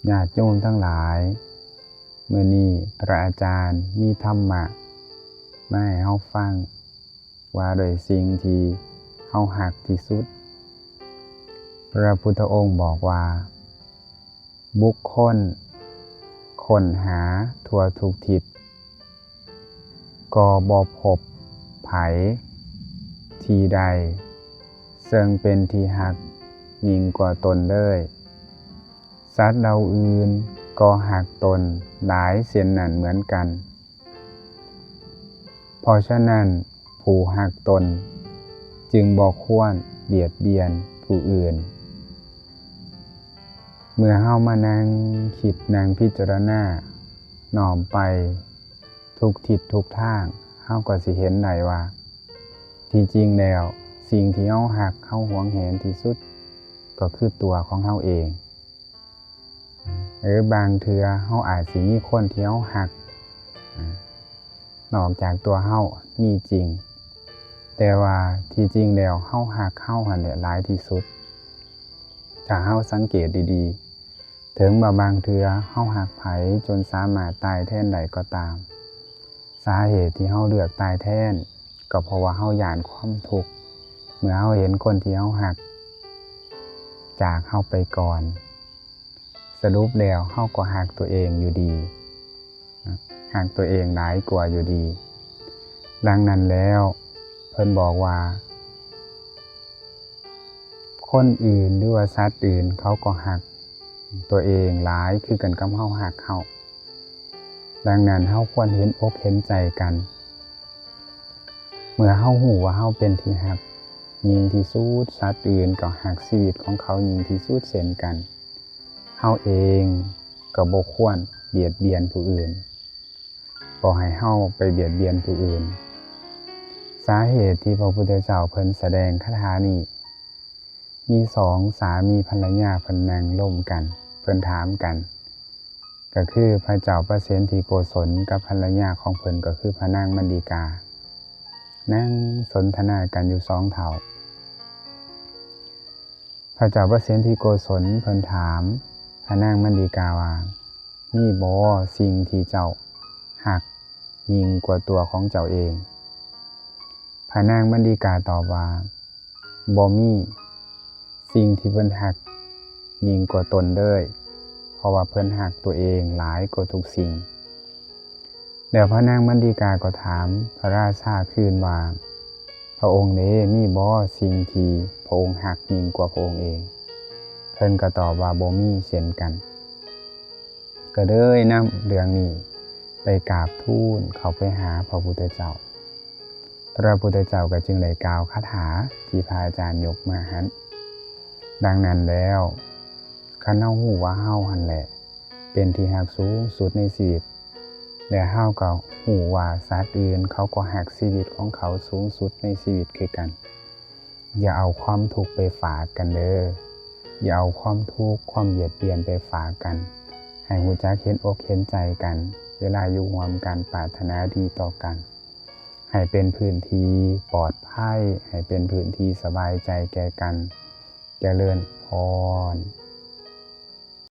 ຍາດໂຍມທັງຫຼາຍ, ມື້ນີ້ພະອາຈານມີທຳມະມາໃຫ້ເຮົາຟັງ ວ່າດ້ວຍສິ່ງທີ່ເຮົາຮັກທີ່ສຸດ. ພະພຸດທະອົງບອກວ່າ, ບຸກຄົນຄົ້ນຫາທົ່ວທຸກທິດ ກໍບໍ່ພົບໃຜທີ່ໃດເຊິ່ງເປັນທີ່ຮັກຍິ່ງກວ່າຕົນເລີຍ. ສັດເຫຼົ່າອື່ນກໍຮັກຕົນຫຼາຍເຊັ່ນນັ້ນເໝືອນກັນ. ເພາະສະນັ້ນ, ຜູ້ຮັກຕົນຈຶ່ງບໍ່ຄວນບຽດບຽນຜູ້ອື່ນ. ເມື່ອເຮົາມານັ່ງຄິດນັ່ງພິຈາລະນານ້ອມໄປທຸກທິດທຸກທາງ, ເຮົາກໍຊິເຫັນໄດ້ວ່າ ທີ່ຈິງແລ້ວ, ສິ່ງທີ່ເຮົາຮັກເຮົາຫວງແຫນທີ່ສຸດກໍຄືຕົວຂອງເຮົາເອງ. ຫຼືບາງເທື່ອເຮົາອາດຊິມີຄົນທີ່ເຮົາຮັກ ນອກຈາກຕົວເຮົາມີຈິງ, ແຕ່ວ່າທີ່ຈິງແລ້ວເຮົາຮັກເຮົາຫັ້ນແຫຼະຫຼາຍທີ່ສຸດ. ຖ້າເຮົາສັງເກດດີໆ, ເຖິງວ່າບາງເທື່ອເຮົາຮັກໃຜຈົນສາມາດຕາຍແທນໄດ້ກໍຕາມ, ສາເຫດທີ່ເຮົາເລືອກຕາຍແທນ ກໍເພາະວ່າເຮົາຢ້ານຄວາມທຸກ ເມື່ອເຮົາເຫັນຄົນທີ່ເຮົາຮັກຈາກເຮົາໄປກ່ອນ. ສະຫຼຸບແລ້ວເຮົາກໍຮັກຕົວເອງຢູ່ດີ, ຮັກຕົວເອງຫຼາຍກວ່າຢູ່ດີ. ດັ່ງນັ້ນແລ້ວ ເພິ່ນບອກວ່າ ຄົນອື່ນ ຫຼືວ່າສັດອື່ນ ເຂົາກໍຮັກຕົວເອງຫຼາຍຄືກັນກັບເຮົາຮັກເຮົາ. ດັ່ງນັ້ນ ເຮົາຄວນເຫັນອົກເຫັນໃຈກັນ. ເມື່ອເຮົາຮູ້ວ່າເຮົາເປັນທີ່ຮັກຍິ່ງທີ່ສຸດ, ສັດອື່ນກໍຮັກຊີວິດຂອງເຂົາຍິ່ງທີ່ສຸດເຊັ່ນກັນ. ເຮົາເອງກໍບໍ່ຄວນບຽດບຽນຜູ້ອື່ນ, ບໍ່ໃຫ້ເຮົາໄປບຽດບຽນຜູ້ອື່ນ. ສາເຫດທີ່ພະພຸດທະເຈົ້າເພິ່ນສະແດງຄາຖານີ້, ມີສອງສາມີພັນລະຍາເພິ່ນນັ່ງລົມກັນ, ເພິ່ນຖາມກັນ, ກໍຄືພະເຈົ້າປະເສນທິໂກສົນກັບພັນລະຍາຂອງເພິ່ນ ກໍຄືພະນາງມັນດິກາ, ນັ່ງສົນທະນາກັນຢູ່ສອງເຖົ້າ. ພະເຈົ້າປະເສນທິໂກສົນເພິ່ນຖາມພະນາງມັນດິກາວ່າ, ມີບໍ່ສິ່ງທີ່ເຈົ້າຮັກຍິ່ງກວ່າຕົວຂອງເຈົ້າເອງ? ພະນາງມັນດິກາຕອບວ່າ, ບໍ່ມີສິ່ງທີ່ເພິ່ນຮັກຍິ່ງກວ່າຕົນເລີຍ, ເພາະວ່າເພິ່ນຮັກຕົວເອງຫຼາຍກວ່າທຸກສິ່ງ. ແລ້ວພະນາງມັນດິກາກໍຖາມພະລາຊາຄືນວ່າ, ພະອົງເດ, ມີບໍ່ສິ່ງທີ່ພະອົງຮັກຍິ່ງກວ່າພະອົງເອງ? ເພິ່ນກໍຕອບວ່າ, ບໍ່ມີເຊັ່ນກັນ. ກໍເລີຍນຳເລື່ອງນີ້ໄປກາບທູນເຂົ້າໄປຫາພະພຸດທະເຈົ້າ. ພະພຸດທະເຈົ້າກໍຈຶ່ງໄດ້ກ່າວຄາຖາທີ່ພະອາຈານຍົກມາຫັ້ນ. ດັ່ງນັ້ນແລ້ວ, ຄັນເຮົາຮູ້ວ່າເຮົາຫັ້ນແຫຼະເປັນທີ່ຮັກສູງສຸດໃນຊີວິດ, ແລະ ເຮົາກໍຮູ້ວ່າສັດອື່ນເຂົາກໍຮັກຊີວິດຂອງເຂົາສູງສຸດໃນຊີວິດຄືກັນ. ຢ່າເອົາຄວາມທຸກໄປຝາກກັນເດີ້. ຢ່າເອົາຄວາມທຸກ, ຄວາມບຽດບຽນໄປຝາກກັນ. ໃຫ້ຮູ້ຈັກເຫັນອົກເຫັນໃຈກັນ, ເວລາຢູ່ຮ່ວມກັນ, ປາດຖະໜາດີຕໍ່ກັນ. ໃຫ້ເປັນພື້ນທີ່ປອດໄພ, ໃຫ້ເປັນພື້ນທີ່ສະບາຍໃຈແກ່ກັນ. ຈະເລີນພອນ.